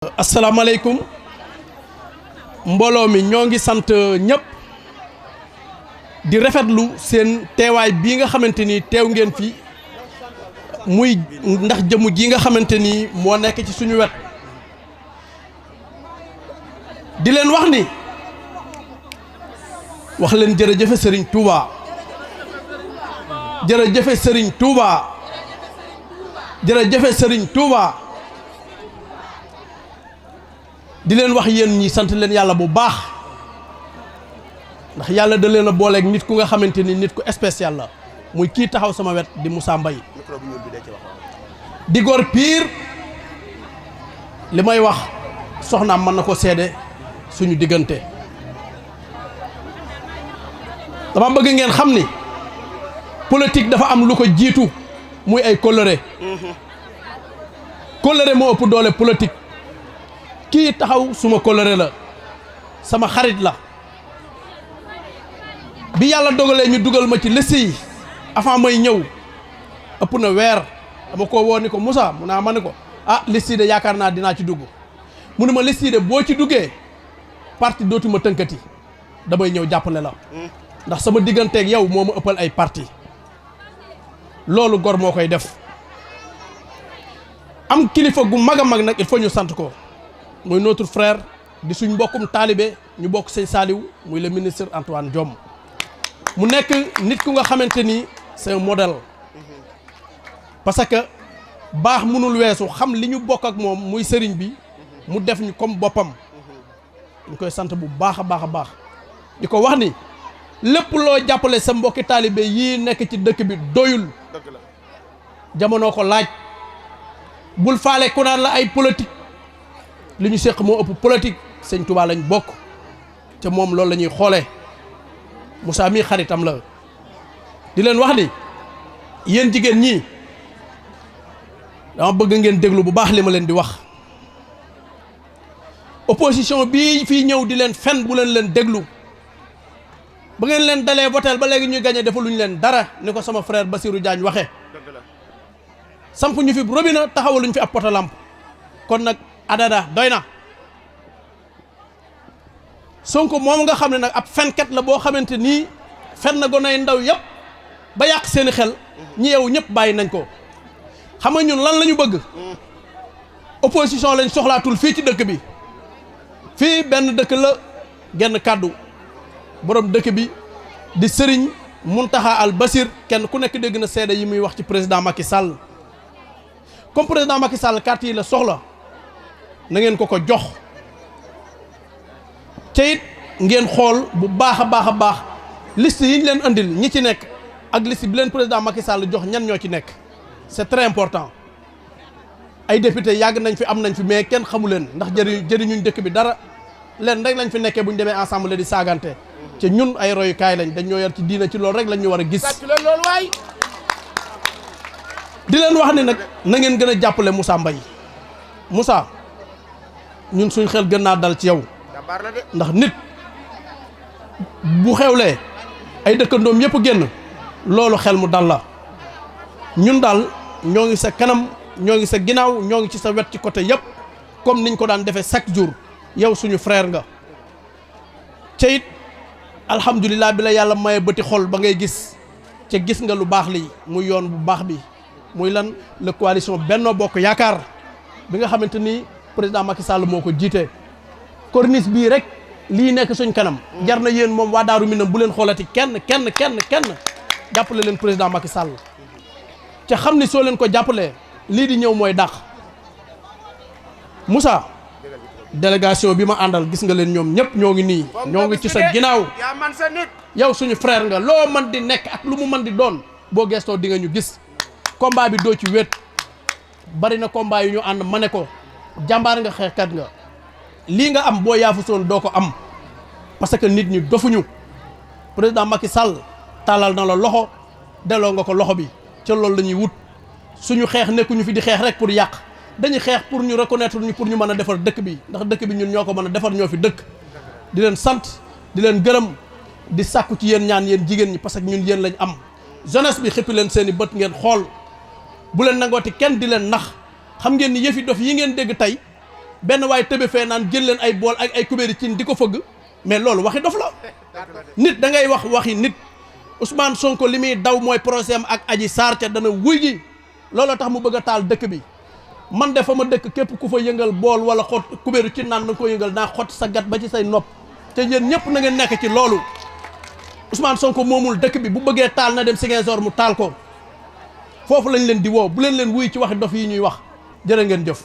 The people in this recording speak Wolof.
asalaamaaleykum mbooloo mi ñoo ngi sant ñëpp di rafetlu seen teewaay bii nga xamante ni teew ngeen fi muy ndax jëmm ji nga xamante ni moo nekk ci suñu wet di leen wax ni wax leen jërëjëfe Serigne Touba jërëjëfe Serigne Touba jërëjëfe Serigne Touba. di leen wax yéen ñi sant leen yàlla bu baax ndax yàlla da leen a booleeg nit ku nga xamante ni nit ku spécial la muy kii taxaw sama wet di Moussa Mbaye di góor piir li may wax soxnaam mën na ko seede suñu diggante dama bëgg ngeen xam ni politique dafa am lu ko jiitu muy ay kóllëre kóllëre moo ëpp doole politique kii taxaw suma kóllëre la sama xarit la bi yàlla dogalee ñu dugal ma ci liste yi avant may ñëw ëpp na weer dama ko woo ni ko Moussa mu naa ma ne ko liste yi de yaakaar naa dinaa ci dugg mu ne ma liste yi de boo ci duggee parti dootuma tënkati damay ñëw jàppale la ndax sama digganteeg yow moo ma ëppal ay parti loolu gor moo koy def am kilifa gu mag a mag nag il faut ñu sant ko muy notre frère di suñ mbokkum taalibe ñu bokk sëñ Saliou muy le ministre Antoine Diome mu nekk nit ku nga xamante ni c'est un modèle parce que baax mënul weesu xam li ñu bokk ak moom muy sëriñ bi mu def ñu comme boppam ñu koy sant bu baax a baax a baax di ko wax ni lépp loo jàppale sa mbokki taalibe yii nekk ci dëkk bi doyul jamono ko laaj bul faale ku naan la ay politique li ñu séq moo ëpp politique sëñ Touba lañ bokk te moom loolu la ñuy xoolee Moussa mii xaritam la di leen wax ni yéen jigéen ñi dama bëgg ngeen déglu bu baax li ma leen di wax opposition bii fii ñëw di leen fen bu leen déglu ba ngeen leen dalee votel ba léegi ñuy gagné defaluñ leen dara ni ko sama frère Bassirou Diagne waxe samp ñu fi robinet taxawaluñ fi ab poto lampe kon nag adada doy na Sonko moom nga xam ne nag ab fenkat la boo xamante nii fen na gonay ndaw yëpp ba yàq seeni xel ñi yow ñëpp bàyyi nañ ko xam nga ñun lan la ñu bëgg opposition lañ soxlaatul fii ci dëkk bi fii benn dëkk la genn kàddu borom dëkk bi di Serigne Mountakha Al Bassir kenn ku nekk dégg na seede yi muy wax ci président Macky Sall comme président Macky Sall carte yi la soxla na ngeen ko jox ca it ngeen xool bu baax a baax liste yi ñu leen andil ñi ci nekk ak liste bi leen président Macky Sall jox ñan ñoo ci nekk c'est très important ay député yàgg nañ fi am nañ fi mais kenn xamu leen ndax jëriñuñ dëkk bi dara leen rek lañ fi nekkee bu ñu demee ensemble di saagante te ñun ay royukaay lañ dañ ñoo yar ci diina ci loolu rek lañ ñu war a gis di leen wax ni nag na ngeen gën a jàppale Moussa Mbaye Moussa ñun suñ xel gën naa dal ci yow ndax nit bu xewlee ay dëkkandoom yëpp génn loolu xel mu dal la ñun daal ñoo ngi sa kanam ñoo ngi sa ginnaaw ñoo ngi ci sa wet ci côté yëpp comme niñ ko daan defee chaque jour yow suñu frère nga ca it alhamdulilah bi la yàlla maye bëti xol ba ngay gis ca gis nga lu baax li muy yoon bu baax bi muy lan la coalition Benno Bokk Yaakaar bi nga xamante ni président Macky Sall moo ko jiite corniche bii rek lii nekk suñ kanam jar na yéen moom waa Daaru Minam bu leen xoolati kenn jàppale leen président Macky Sall ca xam ni soo leen ko jàppalee lii di ñëw mooy dàq Moussa délégation bi ma àndal gis nga leen ñoom ñëpp ñoo ngi nii ñoo ngi ci sa ginnaaw yow suñu frère nga loo man di nekk ak lu mu man di doon boo gestoo di nga ñu gis combat bi doo ci wét bari na combat yu ñu ànd ma ne ko jàmbaar nga xeexkat nga lii nga am boo yaafu soon doo ko am parce que nit ñi dofuñu président Macky Sall tàllal na la loxo delloo nga ko loxo bi ca loolu la ñuy wut suñu xeex nekkuñu fi di xeex rek pour yàq dañuy xeex pour ñu reconnaître ñu pour ñu mën a defar dëkk bi ndax dëkk bi ñun ñoo ko mën a defar ñoo fi dëkk di leen sant di leen gërëm di sàkku ci yéen ñaan yéen jigéen ñi parce que ñun yéen lañ am jeunesse bi xippi leen seen i bët ngeen xool bu leen nangooti kenn di leen nax xam ngeen ni yëfi dof yi ngeen dégg tey benn waay tëbe fee naan jël leen ay bool ak ay kubéeri cin di ko fëgg mais loolu waxi dof la nit da ngay wax waxi nit Ousmane Sonko li muy daw mooy procès am ak Adji Sarr ca dana wuy ji looloo tax mu bëgg a taal dëkk bi man de fa ma dëkk képp ku fa yëngal bool wala xot kubéeru cin naan na ko yëngal naa xot sa gat ba ci say nopp te yéen ñëpp na ngeen nekk ci loolu Ousmane Sonko moomul dëkk bi bu bëggee taal na dem Ziguinchor mu taal ko foofu lañ leen di woo bu leen wuy ci waxi dof yi ñuy wax jërë ngeen jëf.